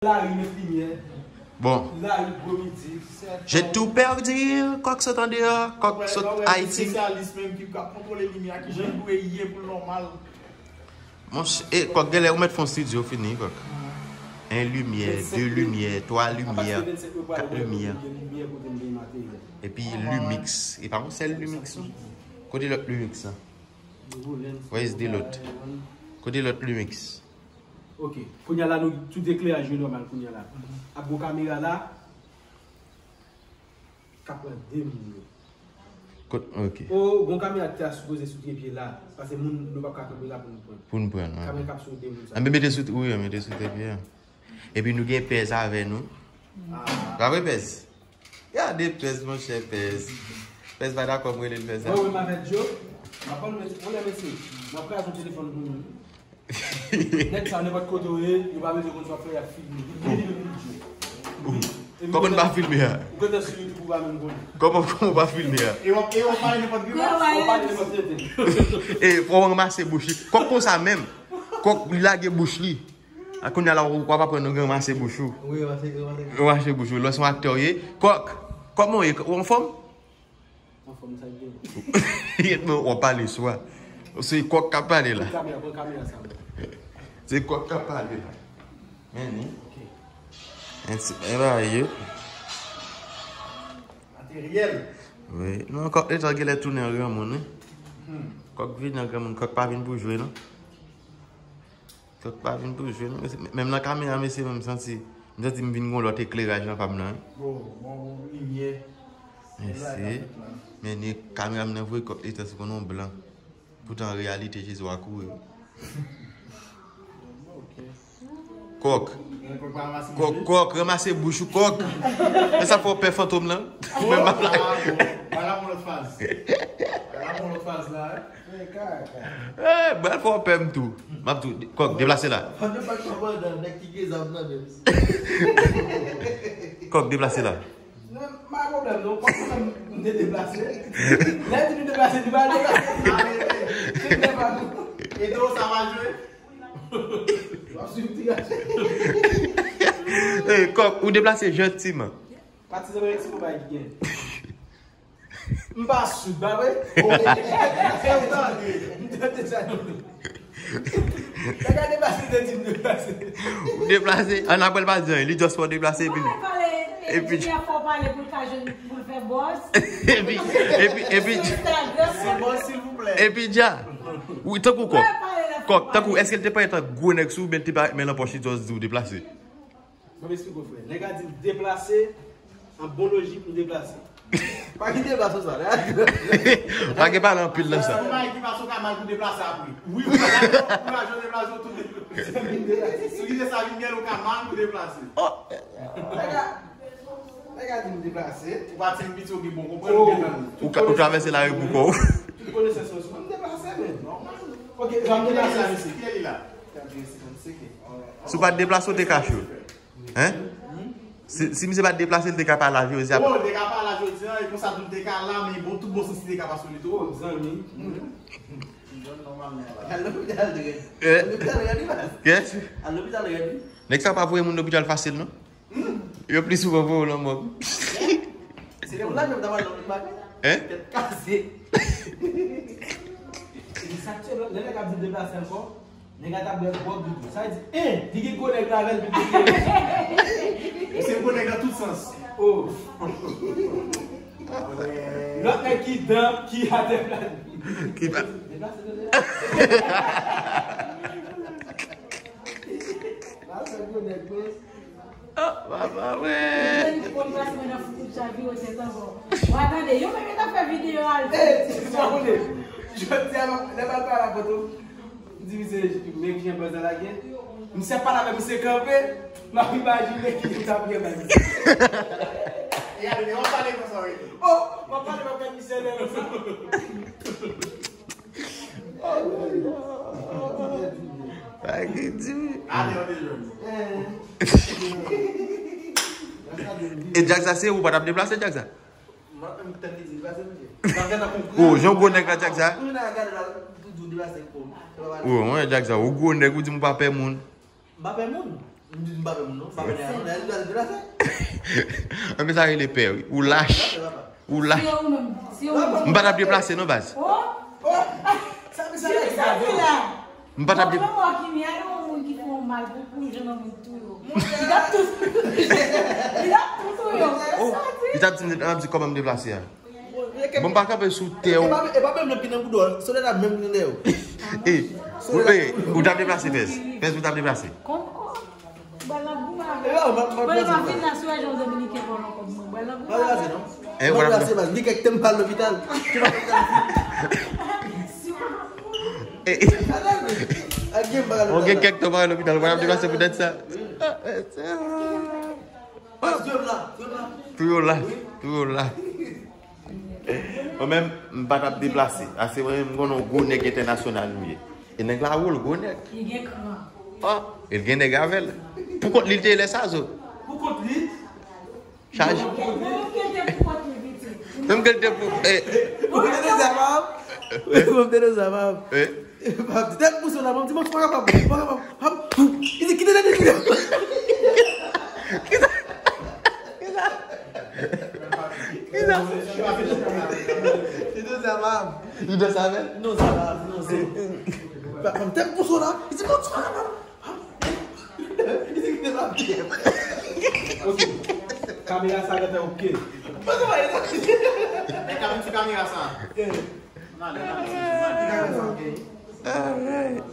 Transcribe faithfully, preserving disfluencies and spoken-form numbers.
Lari met limyè. Bon. Lari gwo midi. J'ai tout perdu. Kòk sot andeyò, kòk sot Ayiti. Espesyalis menm ki ka kontwole limyè, ki jan dwe ye pou l nòmal. Monchè, e, kòk, genlè ou mèt fè yon estidyo fini, kòk. En limyè, de limyè, twa limyè, kat limyè. Epi Lumix. E pa yon sèl Lumix, non? Kote lòt Lumix la? Where is the lot? Kote lòt Lumix? Ok. Kounye a la, nou tout ekleraj yo nòmal kounye a la. Ap gon kamera la. K ap pran de moun yo. Kot, ok. O, gon kamera ki ta sipoze sou trepye la. Paske moun, nou p ap ka kanpe la pou nou pran. Pou nou pran, ok. Kamera k ap sou de moun sa. Anben mete sou, wi, mete sou trepye a. Epi nou gen Pèz avè nou. Ah. Pa vre, Pèz? Gade Pèz, monchè, Pèz. Pèz pa dakò m rele l Pèz la. Mwen, mwen avèk Joe, m ap pran nou, mwen lè mesye, m ap kraze yon telefòn pou nou. Nèg sa, nenpòt kote w ye, yo pa bezwen konn sa w ap fè, y ap filme. Li vini, li di. Kòman n pa filme a? Ou gentan sou YouTube, ou pa menm konnen. Kòman, kòman w pa filme a? E w ap, e w ap pale nenpòt grimas? W ap pale nenpòt tenten. E, fò w ranmase bouch li. Kòk konsa menm. Kòk, li lage bouch li. A, kounye a la, w ap aprann ranmase bouch ou. Wi, ranmase, ranmase. Ranmase bouch ou. Lè w se yon aktè w ye. Kòk, kòman w ye? Ou anfòm? Anfòm sa gen. Yèt men w ap pale swa. Se kòk k ap pale la. Pran kamera, pran kamera sa. Se kòk k ap pale la. Men ni. Ok. Men ti, men bagay yo. Materyèl. Wi. Non, kòk letan genlè tounen an granmoun, wi. Hmm. Kòk vin an granmoun, kòk pa vin pou jwe, non. Kòk pa vin pou jwe, non. Menm nan kamera, mesye, menm santi, m santi m vin gon lòt ekleraj nan pa m nan, wi. Bon, bon, bon, limyè. Mesye, men ni kamera m nan voye kòk letan sou konn yon blan. Poutan, an reyalite, Jezi w a kouri. Ok. Kòk. Kòk, kòk, ranmase bouch ou, kòk. E sa fè w pè fantom lan. Mwen m ap la. Bagay pou lòt faz. Bagay pou lòt faz la, hein. Eh, bral fè w pè m tou. M ap tou. Kòk, deplase la. Kòk, deplase la. Non, pa pwoblèm, non. Pa pwoblèm, m te deplase. Lè di nou deplase, nou pa deplase. Ede w sa va jwe. W ap swiv ti gason. Ey, Kòk, ou deplase jantiman. Patizan Meksiko pa ki gen. M pa sou, pa vre? M tande sa, non. Nèg la deplase, te di m deplase. Ou deplase, an apre l pa di anyen, li just fè w deplase, epi. Epi. Junior fè w pale pou l ka jwenn, pou l fè buzz. Epi, epi, epi. Sou Instagram. Se bon, silvouplè. Epi, dja. Wi, tankou Kòk. Kòk, tankou, èske l te parèt an gwo nèg sou ou, oubyen l te parèt men nan pòch li, just di w deplase? Ban m esplike w, frè. Nèg la di m deplase, an bon lojik, m deplase. Pa gen deba sou sa, la. Pa gen pale anpil nan sa. Yon bagay ki pase, w ka mal pou deplase apre. Wi, ou ka mal pou deplase, ou tou. Si w kite sa vin byen, ou ka mal pou deplase. Oh. Nèg la, nèg la di m deplase. Ou pa timoun piti, ou gen bon konprann, ou gen tan. Ou ka, ou travèse lari pou kò w. Tout konesans mwen sou mwen, m deplase, men. Nòmal. Ok, jan m deplase la, mesye. Kilè li la? Si w pa t deplase, w te kache w. Hein? Si, si misye pa t deplase, li te ka pa la jodi a. Oh, li te ka pa la jodi a, e konsa tou li te ka la, men bon, tout bon sans li te ka pase li tou. Oh, zanmi. Al lopital rèd. Eh? Al lopital rèd, wi, baz. Kès? Al lopital rèd, wi. Nèg sa pa voye moun lopital fasil, non? Yo pli souvan voye w nan mòg. Se de moun la menm ta pral nan lopital. Hein? Tèt kase. E sa k fè lè nèg ap di deplase ankò, nèg la t ap bwè gwòg li tou. Sa vle di, en, li gen gwo nèg la avè l pi piti. Se gwo nèg nan tout sans. Oh. Lòt nèg ki dan, ki atè plat. Ki pa. Deplase, deplase. Deplase, gwo nèg, men. Oh, papa, wi. Li konn pase mwen nan foukout chavire tèt ankò. W a tande, yo menm yo t ap fè videyo al. Eh, se sa w konnen. Jodi a, lè m al pale ak Poto, m di misye, men kijan baz la lage. Misye ap pale avè misye kanpe, m ap imajine ki jan t ap gen baz. E ale, w ap pale konsa, wi. Oh, w ap pale, w ap gade misye lè konsa. Sa ki di. E djag sa se ou pa t ap deplase djag sa? Oh, jan gwo nèg la djag sa? Oh, mwen djag sa, ou gwo nèg ou di m pa pè moun. M pa pè moun. M di m pa pè moun non, m pa pè nèg non, nèg la deplase. Anben sa rele pè wi. Ou lach. Ou lach. Si yo ou menm, si yo ou menm. M pa t ap deplase non baz. Oh! Oh! Sa, sa, sa, sa, sa, la. M pa t ap deplase. Mwen ki ni a yon moun ki fè yon mal pou pou jan nan moun tou yo. Li t ap tou. Li t ap tou tou yo. Oh, li t ap di, li t ap di kòman m deplase a. Bon, m pa kanpe sou tè w. E pa, e pa menm lòt ki nan bouda w, solèy la menm ki nan dèyè w. Eh, ou, eh, ou t ap deplase, Pès. Pès, ou t ap deplase. Kon, kon. Bal nan goumen avè. E, ou pa, pa deplase, pa. Mwen pa vin la sou rejon dominiken pou nan kòb mwen. Bal nan goumen avè. Pa deplase, non. Eh, pa deplase, baz. Gen kèk tan m pa al lopital. Ki pa lopital. Eh, eh. Ak gen m pa al lopital. Ou gen kèk tan pa al lopital, ou pa deplase poutèt sa. Ah, eh, sa. Baz, swiv la, swiv la. Tou yo la, tou yo la. Mwen menm, m pa t ap deplase. Ase mwen menm, m konnen yon gwo nèg entènasyonal m ye. E nèg la wo l, gwo nèg. Li gen kran. Oh, e l gen nèg avè l. Pou kont li l te ye lè sa zo. Pou kont li? Chaje. Mwen menm ke l te pou kont li, pitit. Menm ke l te pou, eh. Ou te nan zafam? Ou te nan zafam? Eh. Pap di, tèt pou sou la, pap di, mwen pa kapab, pa kapab. Pap, li di, kite tèt li. Kisa? Kisa? Kisa? Li di sa, pap. Li di sa, pap. Non, sa, pap, non, se. Pap, pap, tèt pou sou la. Li di, mwen pa kapab. Pap. Li di, kite tèt la. Ok. Kamera sa gentan ok. Mwen te wè. E kamera sa. Eh. Alright.